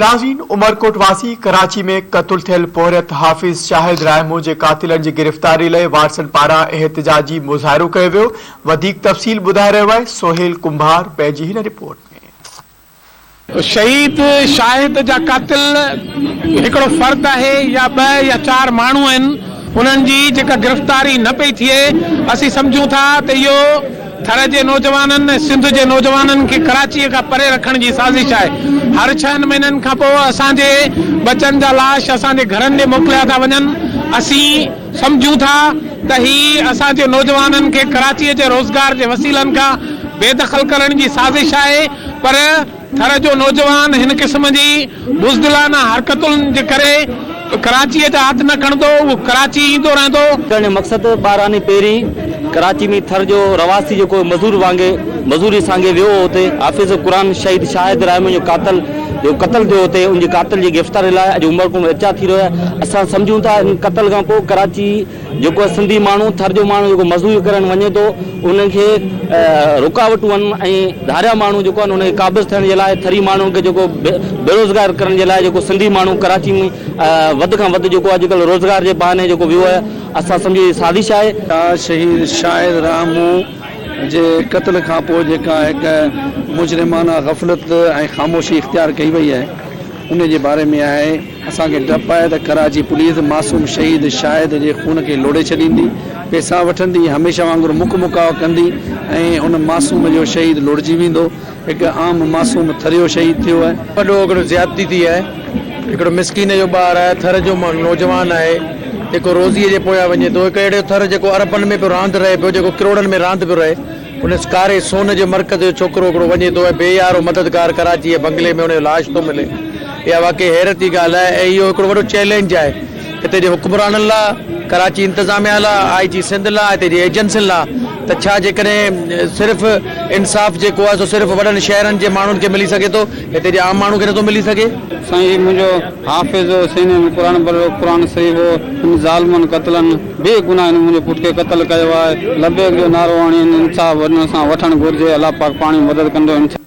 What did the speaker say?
ناظرين عمرڪوٽ واسي ڪراچي ۾ قتل ٿيل پورهيت حافظ شاهد راهمون جي قاتلن جي گرفتاري لئي وارثن پاران احتجاجي مظاهرو ڪيو ويو وڌيڪ تفصيل ٻڌائي رهيو آهي سهيل ڪنڀار پنهنجي هن رپورٽ ۾. شهيد شاهد جا قاتل هڪڙو فرد آهي يا ٻه يا چار ماڻهو آهن انهن جي جيڪا گرفتاري نه پئي ٿئي اسين سمجهون ٿا ته اهو ٿر جي نوجوانن ۽ سنڌ جي نوجوانن کي ڪراچيء کان پري رکڻ جي سازش آهي. هر ڇهن مهينن کان پوء اسان جي ٻچن جا لاش اسان جي گهرن ڏي موڪليا ٿا وڃن. اسين سمجهون ٿا ته هي اسان جي نوجوانن کي ڪراچيء جي روزگار جي وسيلن کان بي دخل ڪرڻ جي سازش آهي پر ٿر جو نوجوان هن قسم جي بزدلانه حرڪتن جي ڪري ڪراچيء جا هٿ نه کڻندو، اهو ڪراچي ايندو رهندو. ڪرڻ جو مقصد ٻاراني پهرين ڪراچي ۾ ٿر جو رهواسي جيڪو مزور وانگي مزوري سانگي ويو هو اتي حافظ قرآن شهيد شاهد راهمون جو قاتل جو قتل ٿيو اتي ان جي قاتل جي گرفتاري لاء اڄ عمرڪوٽ ۾ احتجاج ٿي رهيو آهي اسان سمجهون ٿا ان قتل کان پوء ڪراچي جيڪو سنڌي ماڻهو ٿر جو ماڻهو جيڪو مزدوري ڪرڻ وڃي ٿو انهن کي رڪاوٽون آهن ۽ ڌاريا ماڻهو جيڪو آهن ان کي قابض ٿيڻ جي لاء ٿري ماڻهن کي جيڪو بيروزگار ڪرڻ جي لاء جيڪو سنڌي ماڻهو ڪراچي ۾ وڌ کان وڌ جيڪو اڄڪلهه روزگار جي بهاني جيڪو ويو آهي اسان سمجهو هي سازش آهي. شهيد شاهد راهمون جي قتل کان پوء جيڪا هڪ مجرمانه غفلت ۽ خاموشي اختيار ڪئي وئي آهي ان جي باري ۾ آهي. اسان کي ڊپ آهي ته ڪراچي پوليس معصوم شهيد شاهد جي خون کي لوڙهي ڇڏيندي، پئسا وٺندي، هميشه وانگر مڪ مڪاء ڪندي ۽ ان معصوم جو شهيد لوڙهجي ويندو. هڪ عام معصوم ٿريو شهيد ٿيو آهي. وڏو هڪڙو زيادتي ٿي آهي. هڪڙو مسڪين جو ٻار آهي، ٿر جو نوجوان آهي، جيڪو روزيء جي پويان وڃي ٿو. هڪ اهڙو ٿر جيڪو اربن ۾ پيو راند رهي پيو، جيڪو ڪروڙن ۾ راند پيو رهي. ان ڪاري سون جي مرڪز جو ڇوڪرو هڪڙو وڃي ٿو ۽ بي يارو مددگار ڪراچيء جي بنگلي ۾ ان جو لاش ٿو ملي. اها واقعي حيرت جي ڳالهه آهي ۽ اهو هڪڙو وڏو چئلينج آهي هتي جي حڪمرانن لاء، ڪراچي انتظاميا لاء، آء جي سنڌ لاء، هتي جي ايجنسين لاء ته ڇا جيڪڏهن صرف انصاف جيڪو آهي سو صرف وڏن شهرن جي ماڻهن کي ملي سگهي ٿو، هتي جي عام ماڻهو کي نٿو ملي سگهي؟ سائين هي منهنجو حافظ هو سيني ۾ قرآن ڀريو قرآن شريف هو هن ظالمن قتلن بي گناهه هن منهنجي پٽ کي قتل ڪيو آهي لبيڪ جو نعرو هڻي هن انصاف هن سان وٺڻ گهرجي الله پاڪ پاڻ ئي مدد ڪندو انصاف.